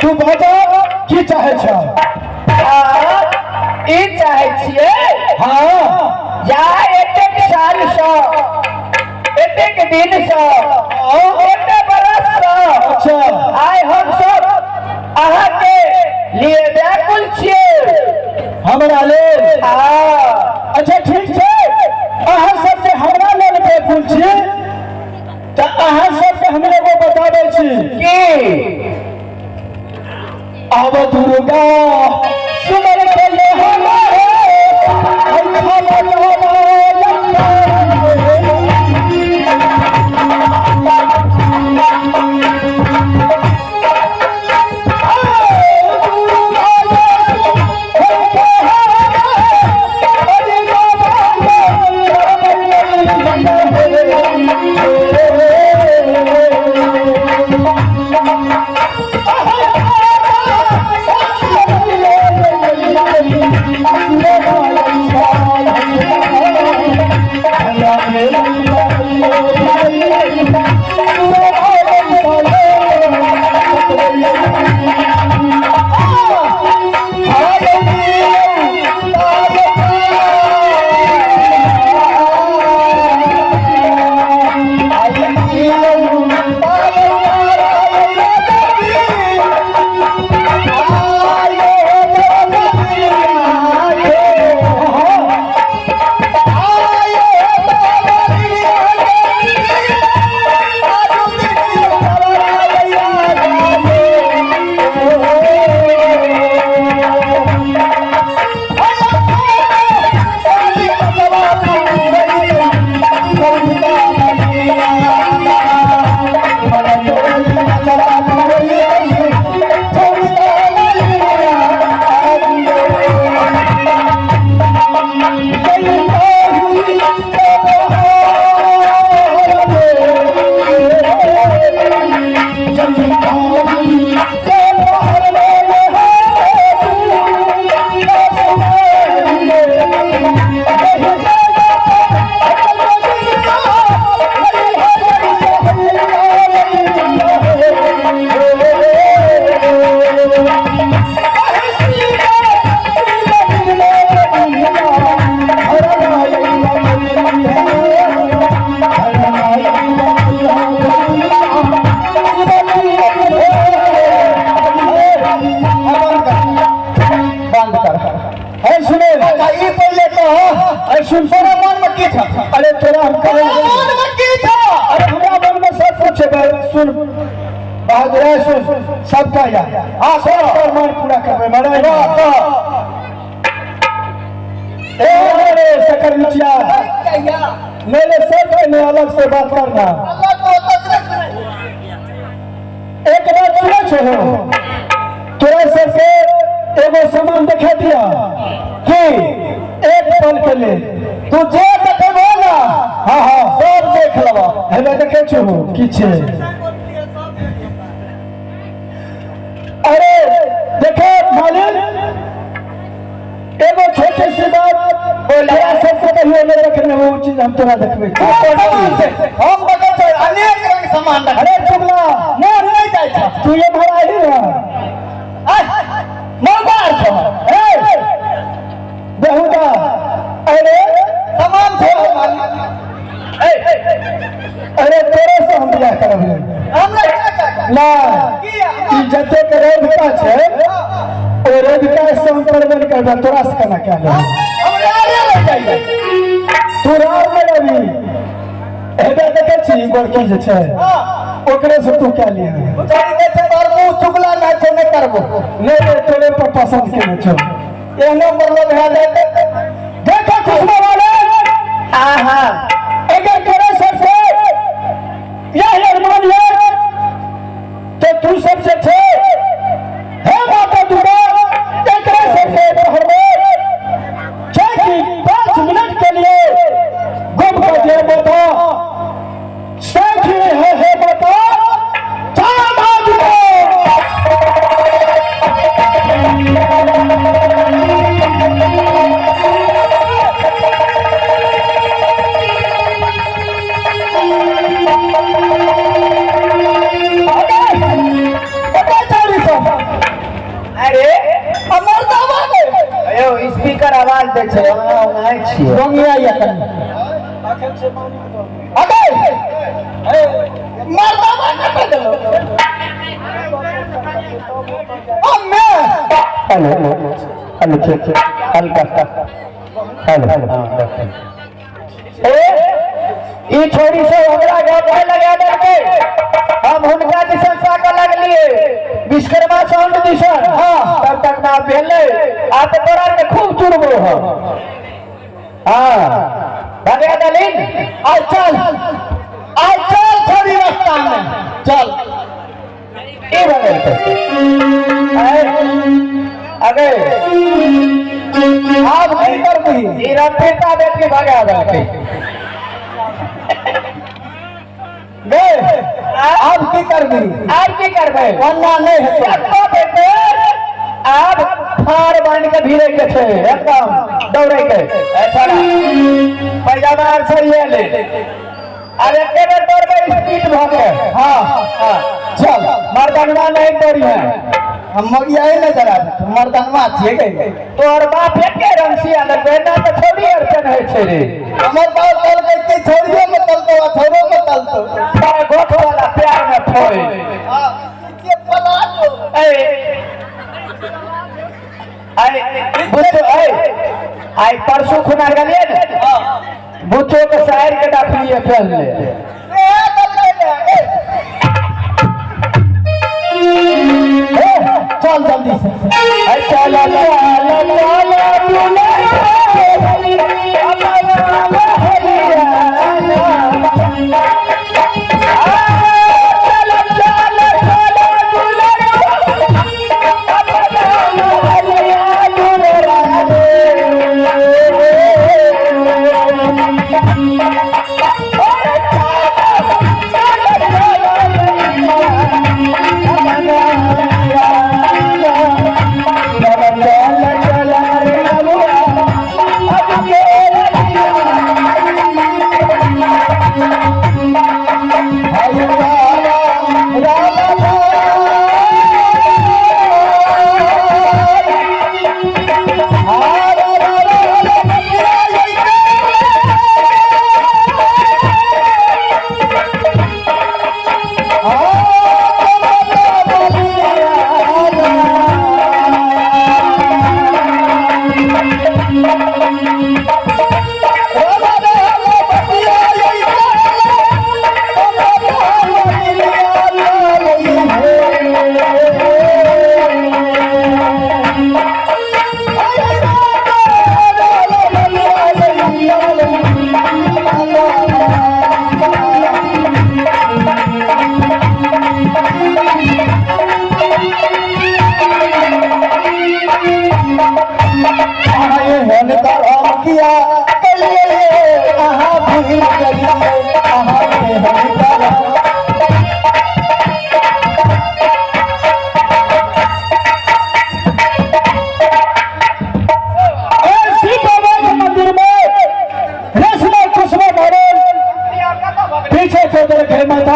तू बता की चाहे छ? ई चाहे छियै। हाँ। जा एतेक साल सँ, एतेक दिन सँ, एते बरस सँ, अच्छा। आइ हम सब अहाँके लिए व्याकुल छियै। हमरा लेल? हाँ। अच्छा ठीक छै, अहाँ सब जे हमरा लेल व्याकुल छी तऽ अहाँ सबके हम एगो बताबै छी। की? अब दुर्गा सुमर के ले हम बंद कर। अरे सुने। अच्छा ई पहिले कह, अरे सुन, तोरा मन में की छ? अरे तोरा हम कहे मन में की छ? अरे हमरा मन में सब कुछ है। सुन बहादुर है, सुन सबका या। हाँ सुन, तोर मन पूरा करबे मरे। कह कह। ए अरे सकर मिचिया मेरे सब में अलग से बात करना। एक बात सुनै छो, तोरा सबके एगो सामान देखा दिया की? एक पल के लिए तू जे देखेबो ना, हाँ हाँ सब देख लेबो। हेबे देखे छो की छे? अरे देखे मालिक, एगो छोटी सी बात तोरा सबसे कहियो नहीं देखने वो चीज हम तोरा देखबे। हम देखै छै अनेक रंग सामान रख। अरे चुगला मोन नहीं जाइ छ। तू ये भरा ही ना मौगार छ। ए बेहुदा, अरे सामान छ मालिक। अरे तोरे से हम बियाह करब। हमरा क्या करब? ना किया? ई जते के रेधिका छै ओ रेधिका से हम करबे नहीं करबे, तोरा से केना कए लेबै? हमरा आरे लग जाइए। तू राम में रही हेबे देखे छी गोरकी जे छै ओकरे से तू कए लिहे। चल दे छै तोर मुंह चुगला ना छै, नहीं करबो। नहीं नहीं, तोरे पर पसंद केने छौ। एहनो मतलब भए जाए। देखो खुशबा वाले। हाँ हाँ। अगर तोरे सबसे यही अरमान है तो तू सबसे छे हे माता दुर्गा एकरे सबसे पहर में छे कि 5 मिनट के लिए गुम कर दिया माता सखी है हे माता चार दुर्गा। आवाज दै छै, हमरा ओनाहि छियै। बंगिया या कनी। अबे मर्दाना कतऽ गेलो? अम्मे हेलो हेलो, ठीक हल्का हेलो। ए ई छोरी से हमरा गप में लगा देलकै, हम हुनका दिसन साका लगलिए, विश्वकर्मा साउंड दिसन। हाँ। तब तक ना भेलै, आ तो तोरा के खूब चुरबो हम। हाँ, भगा देलिन। आइ चल, आइ चल छोरी रास्ता में चल। ई भगेलकै। अगे आब की करबही? ई रंपीता बेटी भगा देलकै। गे आब की करबही? आब की करबै? ओना नहि हेतौ। कत्तो बेटे आब फाड़ बान्हि के भिड़े के छै, एकदम दौड़े के। ए छोड़ा, पैजामा आर सरिया ले, आब एके बेर दौड़बै स्पीड भऽ के। हाँ हाँ चल। मर्दनवा नहीं दौड़ी है। हम मगियाए नहि जरा, मर्दनवा छियै गे। तोहर बाप एके रंगसिया लगबै ना तऽ छोड़ी आर पेन्है छै रे। हमर बाप कहलकै कि छोड़ियो में तलतो आ छोड़ो में तलतो। तार गोठ वाला प्यार में फोई। हाँ पलाजो। ए आई बुच्चो, ए आई परसू खुना गेलियै ने, बुच्चो के साइड के डाकलिए पेन ले। चल जल्दी से। चल चल चल शिव बाबा के मंदिर में रेशमा कुसुमा मॉडल पीछे चौधरी के माता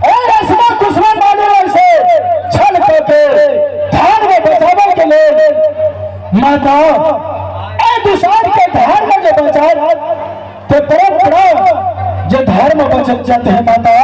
ए रेशमा कुसुमा मॉडल से छल करके धान में बचावे के लिए माता ए दुसाध के धान में जो बचाए तो परंपरा जो धर्म बचत जाते हैं माता।